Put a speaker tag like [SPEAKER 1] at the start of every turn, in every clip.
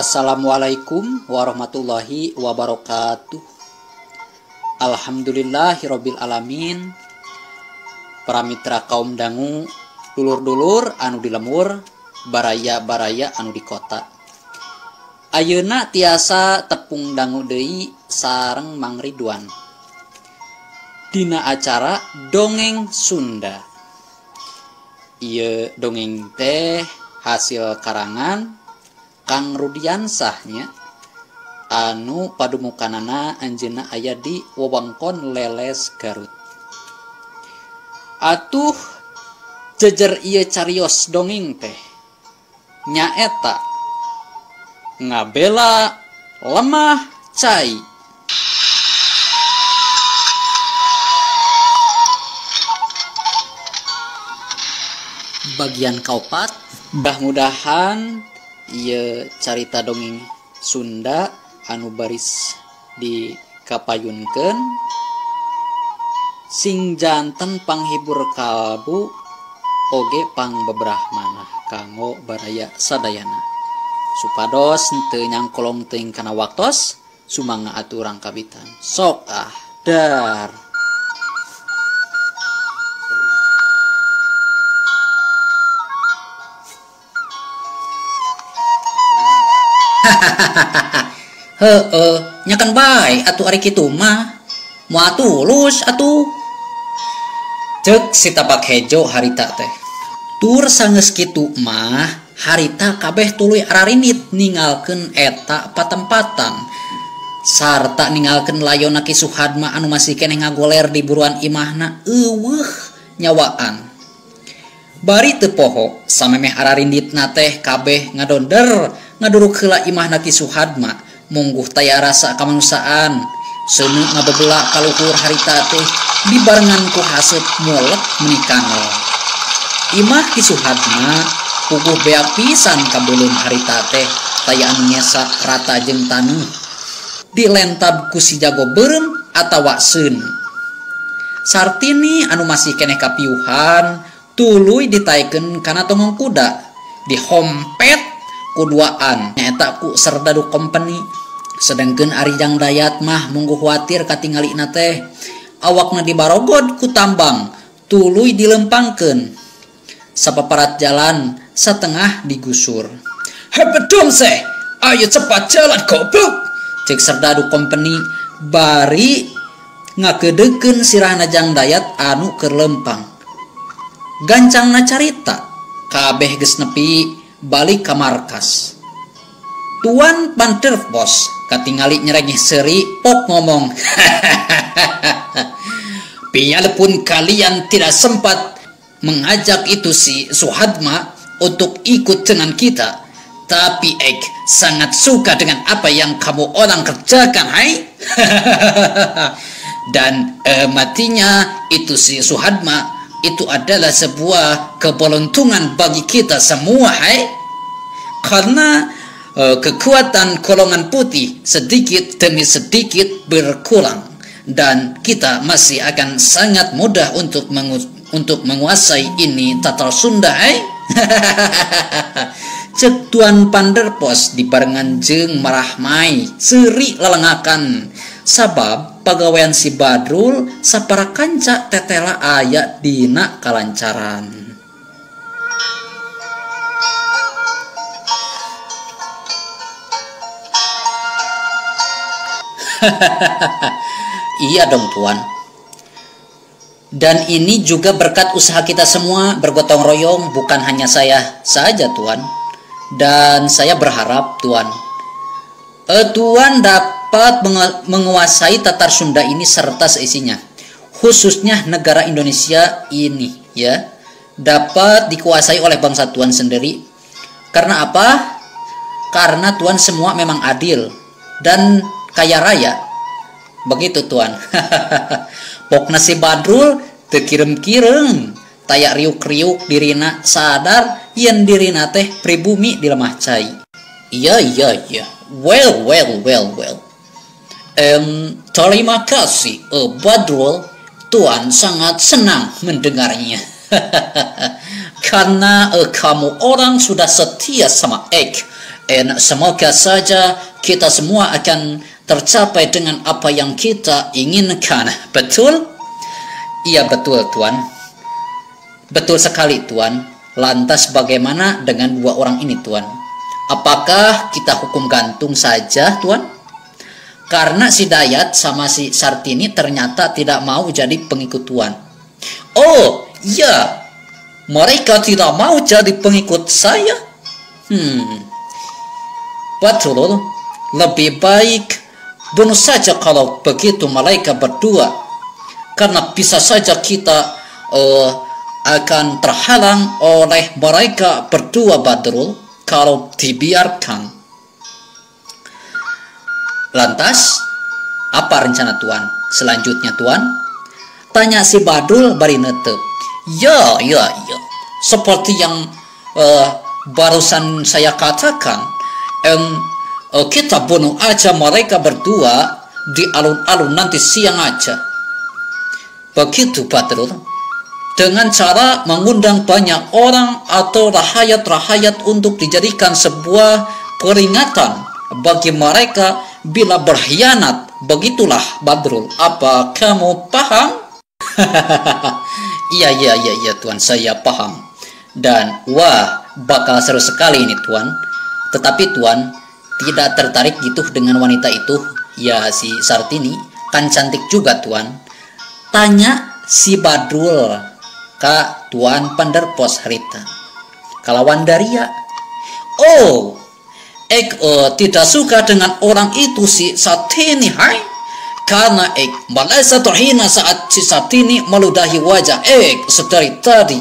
[SPEAKER 1] Assalamualaikum warahmatullahi wabarakatuh. Alhamdulillahirabbil alamin. Para mitra kaum dangu, dulur-dulur anu di lemur, baraya-baraya anu di kota. Ayeuna tiasa tepung dangu deui sareng Mang Ridwan. Dina acara Dongeng Sunda. Ieu dongeng teh hasil karangan Kang Rudiansahnya anu padumukanana anjeunna aya di wewengkon Leles Garut. Atuh jejer ieu carios dongeng teh nyaeta ngabela lemah cai. Bagian kaopat, mudah-mudahan ieu carita dongeng Sunda anu baris dikapayunkeun sing janten panghibur kalbu oge pangbebrah manah kanggo baraya sadayana, supados teu nyangkolong teuing kana waktos. Sumangga atuh urang kabitan, sok ah dar. Heeh, nyakan bae atuh ari kitu mah. Moal tulus atuh. Ceuk si tapak hejo harita teh. Tur sanggeus kitu mah harita kabeh tuluy ararinit ningalkeun eta patempatan. Sarta ningalkeun layona Ki Suhadma anu masih keneh ngagoler di buruan imahna eueuh nyawaan. Bari teu poho samemeh ararinditna teh kabeh ngadonder ngaduruk heula imahna Ki Suhadma. Mungguh taya rasa kamanusiaan seuneu ngabebela kaluhur harita teh dibarengan ku haseup mulek meuni kangel. Imah Ki Suhadma puguh beak pisan kabeuleum harita teh taya anu nyesa rata jeung taneuh dilentab ku si jago beureum atawa seun. Sartini anu masih keneh kapiuhan tuluy ditaekeun kana tonggong kuda dihompet ku duaan nyaeta ku serdadu company. Sedangkeun ari Jang Dayat mah mungguh khawatir katingalina teh awakna dibarogod ku tambang tuluy dilempangkeun sapaparat jalan satengah digusur. Hebedom seh, ayo cepat jalan goblok, cek serdadu company bari ngakedekeun sirahna Jang Dayat anu keur lempang. Gancangna carita kabeh geus nepi balik ka markas. Tuan Panterpos katingali nyerengeh seuri pok ngomong, biarpun kalian tidak sempat mengajak itu si Suhadma untuk ikut dengan kita, tapi Ek sangat suka dengan apa yang kamu orang kerjakan, hai. Dan matinya itu si Suhadma itu adalah sebuah keberuntungan bagi kita semua, hai. Karena kekuatan golongan putih sedikit demi sedikit berkurang dan kita masih akan sangat mudah untuk menguasai ini Tatar Sunda, eh? Cek Tuan Panderpos dibarengan jeung marahmai seuri lelengakan sabab pagawean si Badrul sapara kanca tetela aya dina kalancaran. Iya dong tuan. Dan ini juga berkat usaha kita semua bergotong royong, bukan hanya saya saja tuan. Dan saya berharap tuan, tuan dapat menguasai Tatar Sunda ini serta seisinya, khususnya negara Indonesia ini ya, dapat dikuasai oleh bangsa tuan sendiri. Karena apa? Karena tuan semua memang adil dan kaya raya. Begitu tuan. Pokna si Badrul teu kirem-kirem, taya riuk-riuk dirina sadar yen dirina teh pribumi di lemah cai. Iya iya iya. Well well well well. Terima kasih Badrul, tuan sangat senang mendengarnya. Karena kamu orang sudah setia sama Ek. And semoga saja kita semua akan tercapai dengan apa yang kita inginkan. Betul? Iya betul Tuan. Betul sekali Tuan. Lantas bagaimana dengan dua orang ini Tuan? Apakah kita hukum gantung saja Tuan? Karena si Dayat sama si Sartini ternyata tidak mau jadi pengikut Tuan. Oh iya, mereka tidak mau jadi pengikut saya. Betul, lebih baik bunuh saja kalau begitu mereka berdua. Karena bisa saja kita akan terhalang oleh mereka berdua Badrul kalau dibiarkan. Lantas, apa rencana Tuan selanjutnya Tuan? Tanya si Badrul bari netep. Ya, ya, ya. Seperti yang barusan saya katakan, kita bunuh aja mereka berdua di alun-alun nanti siang aja. Begitu Badrul. Dengan cara mengundang banyak orang atau rahayat-rahayat untuk dijadikan sebuah peringatan bagi mereka bila berkhianat. Begitulah Badrul. Apa kamu paham? Iya, iya, iya, iya Tuan, saya paham. Dan wah, bakal seru sekali ini Tuan. Tetapi Tuan tidak tertarik gitu dengan wanita itu. Ya si Sartini kan cantik juga Tuan. Tanya si Badrul ka Tuan Panderpos harita. Kalawan daria. Oh, ek tidak suka dengan orang itu si Sartini, hai. Karena ek merasa terhina saat si Sartini meludahi wajah ek sedari tadi.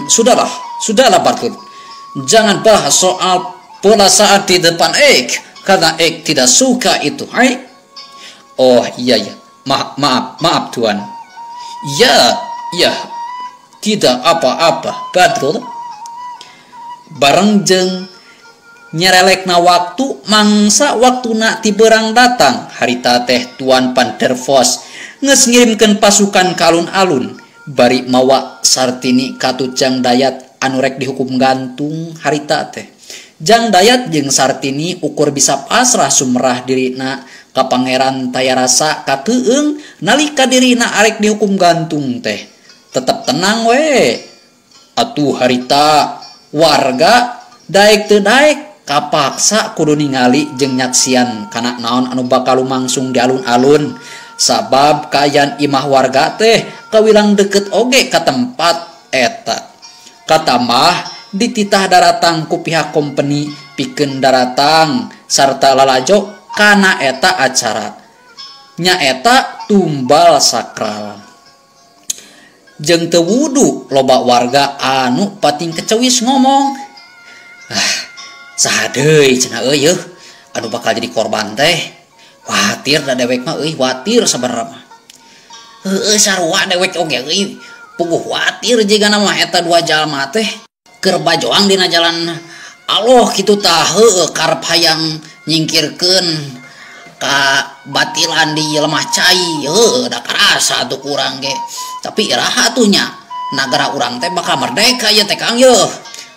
[SPEAKER 1] Sudahlah, sudahlah Badrul. Jangan bahas soal pola saat di depan ek, karena ek tidak suka itu, hai. Oh iya ya, maaf, maaf, maaf Tuan. Ya, ya, tidak apa-apa Badrul. Bareng jeng nyerelekna waktu mangsa waktuna tiberang datang harita teh Tuan Pandervos geus ngirimkeun pasukan ka alun-alun bari mawa Sartini katut Jang Dayat anu rek dihukum gantung harita teh. Jang Dayat jeung Sartini ukur bisa pasrah sumerah dirina ka pangeran taya rasa kakeung nalika dirina arek dihukum gantung teh. Tetep tenang we. Atuh harita warga daek teu daek kapaksa kudu ningali jeung nyaksian kana naon anu bakal lumangsung di alun-alun. Sabab kaayaan imah warga teh kawilang deket oge ka tempat eta. Katamah dititah daratang ku pihak company pikeun daratang sarta lalajo kana eta acara. Nyaeta tumbal sakral. Jeung teu wudu loba warga anu pating kecewis ngomong. Ah, saha deui cenah euy yeuh anu bakal jadi korban teh. Watir da dewek mah euy, watir sabarna mah. Heueuh sarua dewek oge euy. Puguh watir jigana mah eta dua jalma teh keur bajoang dina jalan Allah kitu tah heueuh karep hayang nyingkirkeun ka batilan di lemah cai heueuh da karasa atuh kurang ge. Tapi iraha atuh nya nagara urang teh bakal merdeka ieu teh Kang yeuh.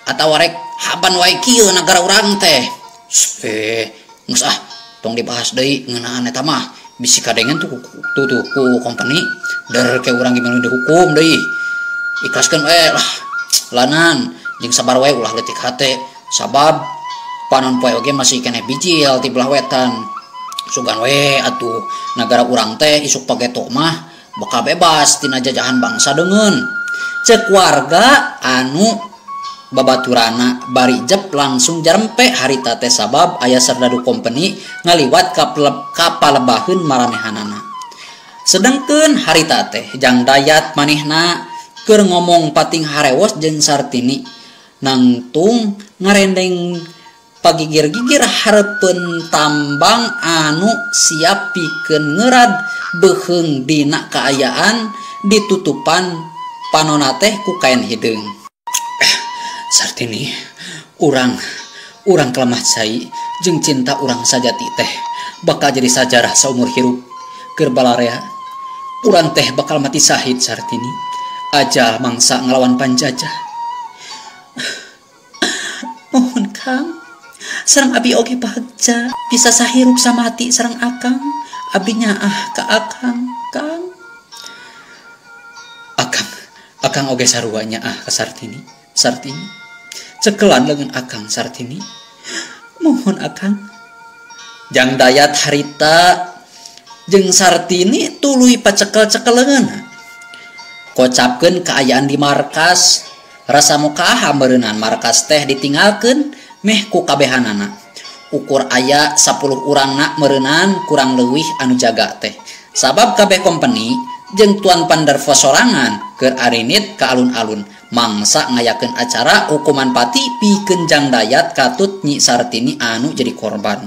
[SPEAKER 1] Atawa rek haban wae kieu nagara urang teh. Geus ah tong dibahas deui ngeunaan eta mah bisi kadengen tuh tuh ku company der ke urang gimana dihukum deui. Ikhlaskeun we lah lanan jeung sabar wae ulah leutik hate sabab panon poe oge masih keneh bijil ti belah wetan. Sugan we atuh nagara urang teh isuk pageto mah bakal bebas tina jajahan bangsa deungeun. Ceuk warga anu babaturana bari jep langsung jarempe harita teh sabab aya serdadu company ngaliwat ka palebaheun maranehanana. Sedengkeun harita teh Jang Dayat manehna keur ngomong pating harewos jeung Sartini nangtung ngarendeng pagigir-gigir hareupeun tambang anu siap pikeun ngerad beuheung dina kaayaan ditutupan panona teh ku kain hideung. Sartini, urang kelemah cai jeung cinta urang sajati teh bakal jadi sajarah saumur hirup keur balarea. Urang teh bakal mati sahid Sartini, ajal mangsa ngelawan panjajah. Mohon Kang, Sareng abi oge bagja bisa sahirup samati sareng akang. Abi nyaah ka akang, Kang. Akang, akang oge sarua nyaah ka Sartini. Sartini. Cekelan leungeun akang Sartini. Mohon akang. Jang Dayat harita jeung Sartini tuluy pacekel-cekel leungeunna. Kocapkeun kaayaan di markas, rasa mukaha meureunnan markas teh ditinggalkeun meh ku kabehanana. Ukur aya 10 urangna meureunnan kurang leuwih anu jaga teh. Sabab kabeh company jeung Tuan Pandervos sorangan keur arinit ka alun-alun mangsa ngayakeun acara hukuman pati pikeun Jang Dayat katut Nyi Sartini anu jadi korban.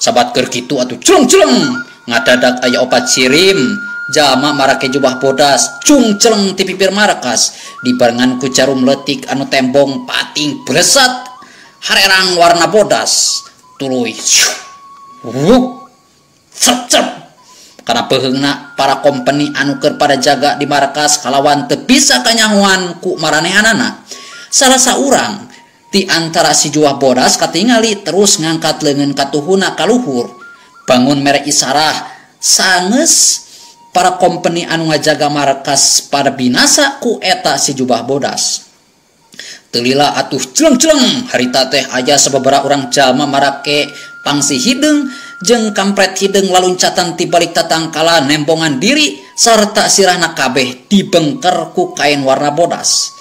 [SPEAKER 1] Sabat keur kitu atuh celeng-celeng ngadadak aya opat sirim jama marake jubah bodas cung celeng ti pipir markas dibarengan ku jarum leutik anu tembong pating blesat harerang warna bodas tuluy wuk cep cep kana peuheungna para company anu keur pada jaga di markas kalawan teu bisa kanyahoan ku maranehanana. Salah saurang ti antara si jubah bodas katingali terus ngangkat leungeun katuhuna kaluhur bangun mere isarah sangeus para company anu ngajaga markas pada binasa ku eta si jubah bodas. Telila atuh celeng-celeng harita teh aya sababaraha urang jalma marake pangsi hideung jeung kampret hideung laluncatan ti balik tatangkala nembongan diri sarta sirahna kabeh dibengker ku kain warna bodas.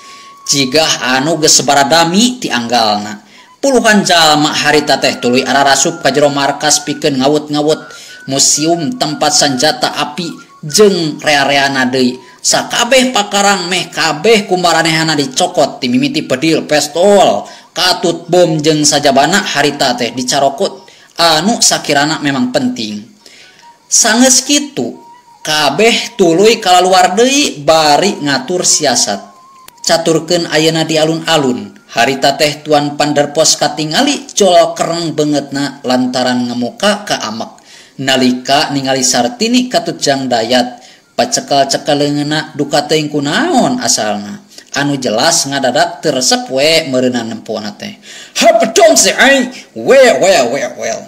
[SPEAKER 1] Jigah anu geus sabaradami ti anggalna. Puluhan jalma harita teh tuluy ararasup ka jero markas pikeun ngawut-ngawut museum tempat senjata api jeung rea-reana deui. Sakabeh pakarang meh kabeh kumaranehana dicokot timimiti bedil, pestol, katut bom jeung sajabana harita teh dicarokot anu sakirana memang penting. Sanggeus kitu kabeh tuluy kalaluar deui bari ngatur siasat. Caturkeun ayeuna di alun-alun. Harita teh Tuan Panderpos katingali jol kereng beungeutna lantaran ngemuka ka amek. Nalika ningali Sartini katut Jang Dayat pacekel-cekel leungeunna duka teuing kunaon asalna. Anu jelas ngadadak teu resep we meureunna nempona teh. Hapedong si ai, we we we well.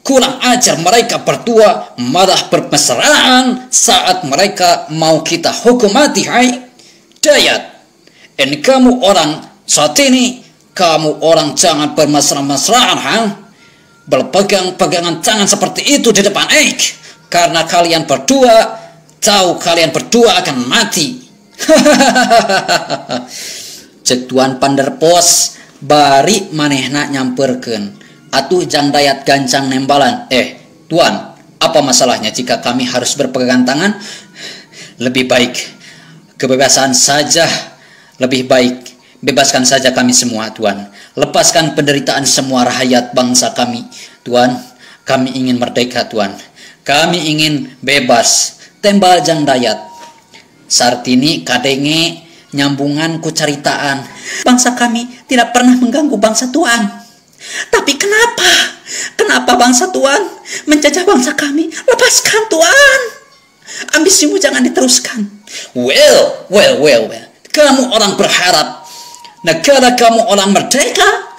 [SPEAKER 1] Kurang ajar mereka berdua malah bermesraan saat mereka mau kita hukum mati hai. Dayat, en kamu orang saat ini kamu orang jangan bermesra-mesraan ha. Berpegang-pegangan tangan seperti itu di depan Eik, karena kalian berdua tahu kalian berdua akan mati. Cek Tuan Panderpos bari manehna nyamperkeun. Atuh Jang Dayat gancang nembalan. Tuan, apa masalahnya jika kami harus berpegangan tangan? Lebih baik kebebasan saja, lebih baik bebaskan saja kami semua, Tuan. Lepaskan penderitaan semua rakyat bangsa kami, Tuan. Kami ingin merdeka, Tuan. Kami ingin bebas. Tembal Jang Dayat. Sartini kadenge nyambungan ku caritaan. Bangsa kami tidak pernah mengganggu bangsa Tuan. Tapi kenapa? Kenapa bangsa Tuan menjajah bangsa kami? Lepaskan, Tuan. Ambisimu jangan diteruskan. Well, well, well, well. Kamu orang berharap negara kamu orang merdeka?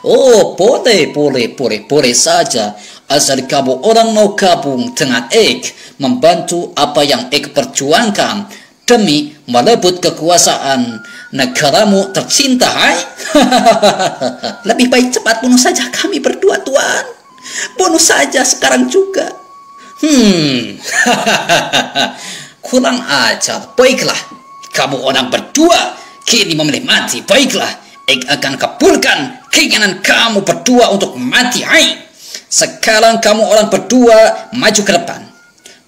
[SPEAKER 1] Oh, boleh, boleh, boleh, boleh saja. Asal kamu orang mau gabung dengan Eik, membantu apa yang Eik perjuangkan demi merebut kekuasaan negaramu tercinta, hai? Lebih baik cepat bunuh saja kami berdua, Tuan. Bunuh saja sekarang juga. Kurang ajar. Baiklah, kamu orang berdua kini memilih mati. Baiklah, Eik akan kabulkan keinginan kamu berdua untuk mati, hai. Sekarang kamu orang berdua maju ke depan.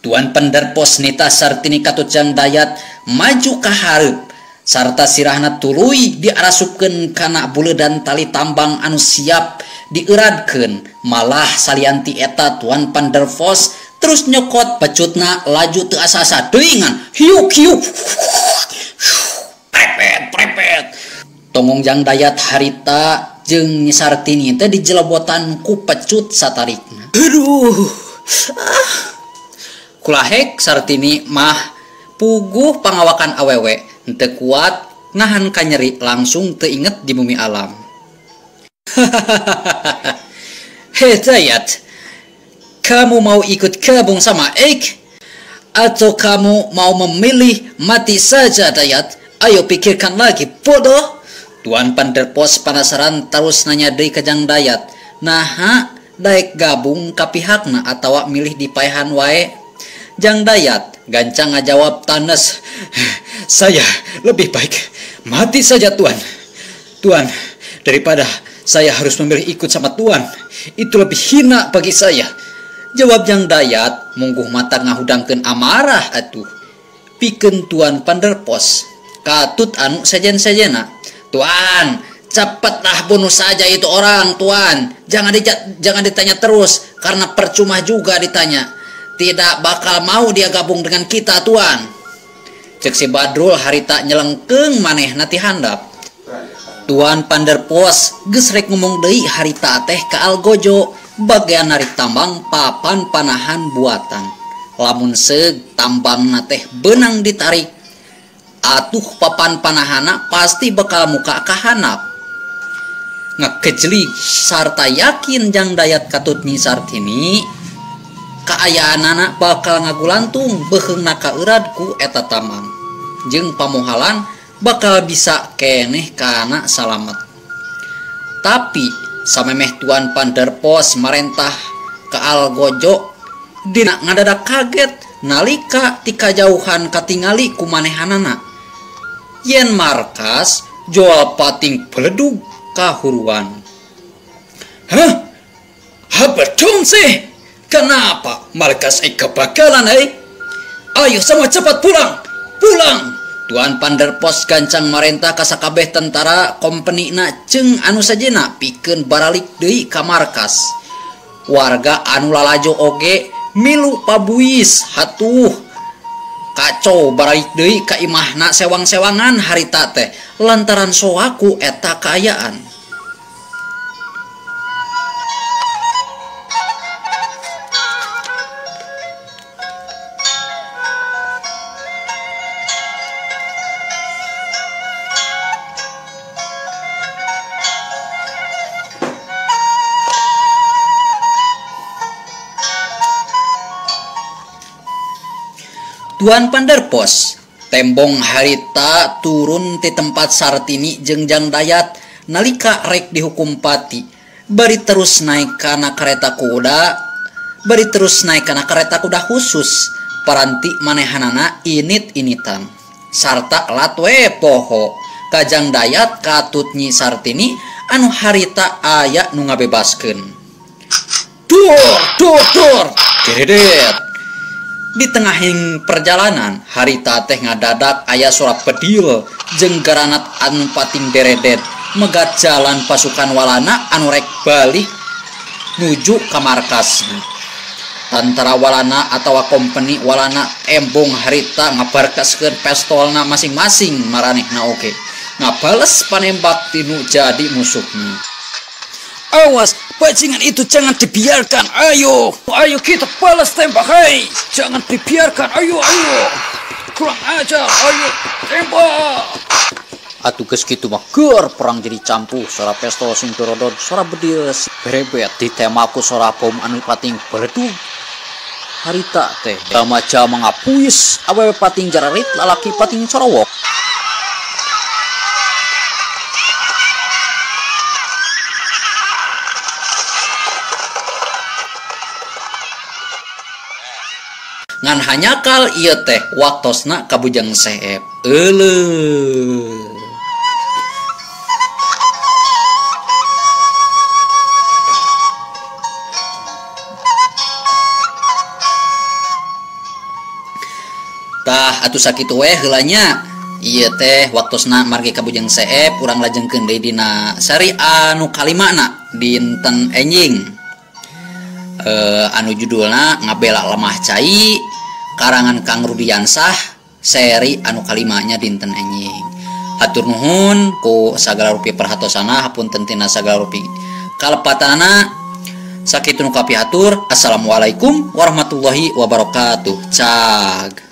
[SPEAKER 1] Tuan Penderpos Nita Sartini katut Jang Dayat maju ke hareup sarta sirahna tuluy diarasupkeun kana buledan tali tambang anu siap dieuradkeun. Malah salianti eta Tuan Pandervos terus nyokot pecutna laju teu asa-asa deui ngan hiuk hiuk prepet prepet. Tonggong Jang Dayat harita jeung Nyi Sartini teh dijelebotan ku pecut satarikna. Aduh. Kulahek Sartini mah puguh pangawakan awewe henteu kuat nahan kanyeri langsung teu inget di bumi alam. Hei Dayat, kamu mau ikut gabung sama Eik? Atau kamu mau memilih mati saja Dayat? Ayo pikirkan lagi, bodoh. Tuan Panderpos penasaran terus nanya deui ka Jang Dayat. Naha daek gabung ka pihakna atawa milih dipaehan wae? Jang Dayat gancang ngajawab tanes. Saya lebih baik mati saja Tuan. Tuan, daripada saya harus memilih ikut sama Tuan, itu lebih hina bagi saya. Jawab Jang Dayat mungguh mata ngahudangkeun amarah atuh. Pikeun Tuan Panderpos katut anu sejen-sejena. Tuan, cepatlah bunuh saja itu orang, Tuan. Jangan ditanya terus karena percuma juga ditanya. Tidak bakal mau dia gabung dengan kita, Tuan. Cek si Badrul harita nyelengkeung manehna ti handap. Tuan Panderpos geus rek ngomong deui harita teh ka Algojo bagian narik tambang papan panahan buatan. Lamun seug tambangna teh beunang ditarik, atuh papan panahana pasti bakal muka kahanap. Ngakejlig sarta yakin Jang Dayat katut Nyi Sartini kaayaanana bakal ngagulantung beuheungna kaeurat ku eta tamang. Jeung pamohalan bakal bisa keneh kana salamet. Tapi samemeh Tuan Panderpos marentah ka Algojo dina ngadadak kaget nalika ti kajauhan katingali ku manehanana. Yen markas jual pating beledug kahuruan. Hah? Habedung sih? Kenapa markas kebakaran eh? Ayo semua cepat pulang, pulang. Tuan Panderpos gancang marentah ka sakabeh tentara kompenina jeung anu sajena pikeun baralik deui ka markas. Warga anu lalajo oge milu pabuis hatuh. Kacau baralik deui ka imahna sewang-sewangan harita teh lantaran soaku eta kaayaan. Tuan Panderpos tembong harita turun ti tempat Sartini jeung Jang Dayat nalika rek dihukum pati bari terus naik kana kereta kuda, bari terus naik kana kereta kuda khusus paranti manehanana init-initan sarta latwe poho ka Jang Dayat katut Nyi Sartini anu harita aya nu ngabebaskeun. Dur dur dur deredet. Di tengahing perjalanan harita teh ngadadak aya suara bedil jeung garanat anu pating deredet megat jalan pasukan Walana anu rek balik nuju ka markas. Tantara Walana atawa kompeni Walana embong harita ngabarkaskeun pestolna masing-masing maranehna oge ngabales panembak tinu jadi musuhna. Awas, bajingan itu jangan dibiarkan. Ayo, ayo kita balas tembak. Hei, jangan dibiarkan. Ayo, ayo. Kurang ajar. Ayo, tembak. Atuh geus kitu mah geur perang jadi campuh. Sora pestol sing dorodod, sora bedil berebet ditembak ku sora bom anu pating beledug. Harita teh jalma-jalma ngapuis, awewe pating jararit, lalaki pating sorowok. Ngan hanyakal ieu teh waktosna ka Bujang Seep. Euleuh. Tah atuh sakitu we heula nya. Ieu teh waktosna margi ka Bujang Seep urang lajengkeun deui dina sari anu kalimana dinten enjing. Anu judulna Ngabela Lemah Cai karangan Kang Rudiansah seri anu kalimanya dinten enjing. Hatur nuhun ku sagala rupi perhatosana hapunten tina sagala rupi kalepatana. Sakitu nu kapihatur. Assalamualaikum warahmatullahi wabarakatuh. Cag.